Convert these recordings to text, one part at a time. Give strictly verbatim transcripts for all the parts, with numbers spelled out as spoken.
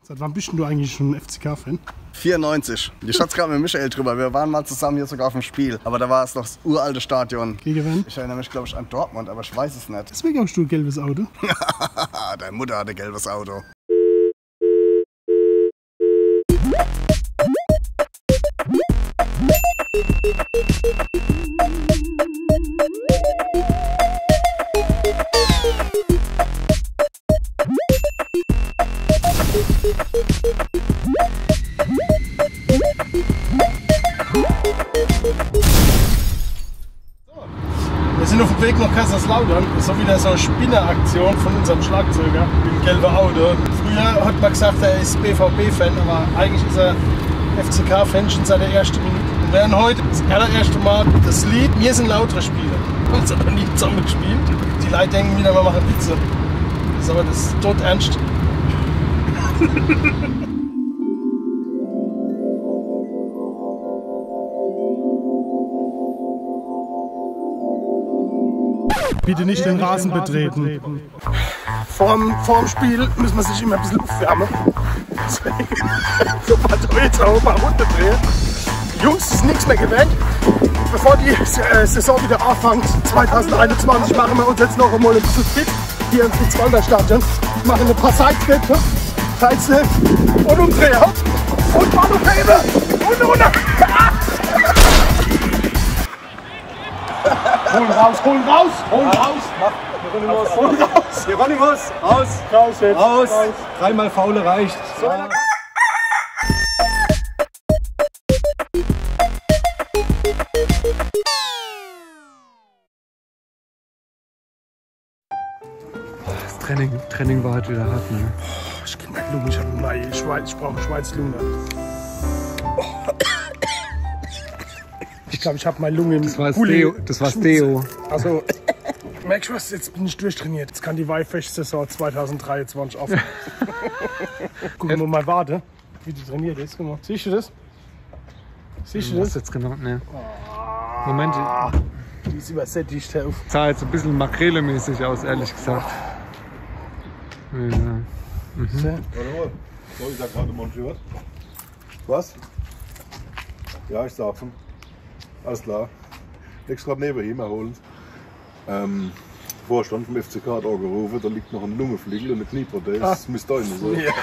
Seit wann bist denn du eigentlich schon F C K-Fan? Vierundneunzig. Ich hatte es gerade mit Michael drüber. Wir waren mal zusammen hier sogar auf dem Spiel. Aber da war es noch das uralte Stadion. Gegen wen? Ich erinnere mich, glaube ich, an Dortmund, aber ich weiß es nicht. Deswegen hast du ein gelbes Auto. Deine Mutter hat ein gelbes Auto. Wir sind auf dem Weg nach Kaiserslautern. Das ist so wieder so eine Spinneraktion von unserem Schlagzeuger im gelben Auto. Früher hat man gesagt, er ist B V B-Fan, aber eigentlich ist er F C K-Fan schon seit der ersten Minute. Und werden heute das allererste Mal das Lied Wir sind Lautre spielen. Wir haben es aber nie zusammen gespielt. Die Leute denken wieder, wir machen Witze. Das ist aber das ist todernst. Bitte nicht den Rasen betreten. Vorm, vorm Spiel müssen wir sich immer ein bisschen aufwärmen. Deswegen, sobald wir jetzt auch mal runterdrehen. Jungs, ist nichts mehr gewählt. Bevor die äh, Saison wieder anfängt, zweitausendeinundzwanzig, machen wir uns jetzt noch einmal ein bisschen fit. Hier im Fritz-Walter-Stadion. Machen ein paar Sidesteps, Sidesteps und umdrehen. Hopp. Und Bahnhof heben. Und runter. Hol raus, hol raus, hol raus. Hol raus. Hieronymus, raus. Raus jetzt. Raus. Raus. Dreimal Faule reicht. So. Das Training, Training war halt wieder hart, ne? Boah, ich krieg meine Lunge, ich hab eine neue Schweiz, ich brauche Schweizlunge. Ich glaube, ich habe meine Lunge im Das war das Pulli Deo, das war das geschwitzt. Deo. Also, merkst du was? Jetzt bin ich durchtrainiert. Jetzt kann die Waiffest-Saison zweitausenddreiundzwanzig auf. Guck mal, mal warte, wie die trainiert ist. Guck mal. Siehst du das? Siehst du das? Was jetzt genau? Ne. Moment. Ah, die ist übersättigt, Herr Uff. Sah jetzt ein bisschen makrelenmäßig aus, ehrlich gesagt. Ja. Mhm. Warte mal. So, ich sag gerade montiert. Was? Ja, ich sag's ihm. Alles klar. Extra neben ihm holen. Ähm, Vorstand vom F C K hat auch gerufen, da liegt noch ein Lungeflügel und eine Knieprothese. Ah. Das müsste auch nicht sein. Ja. Ja.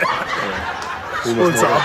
Holen wir's mal ab.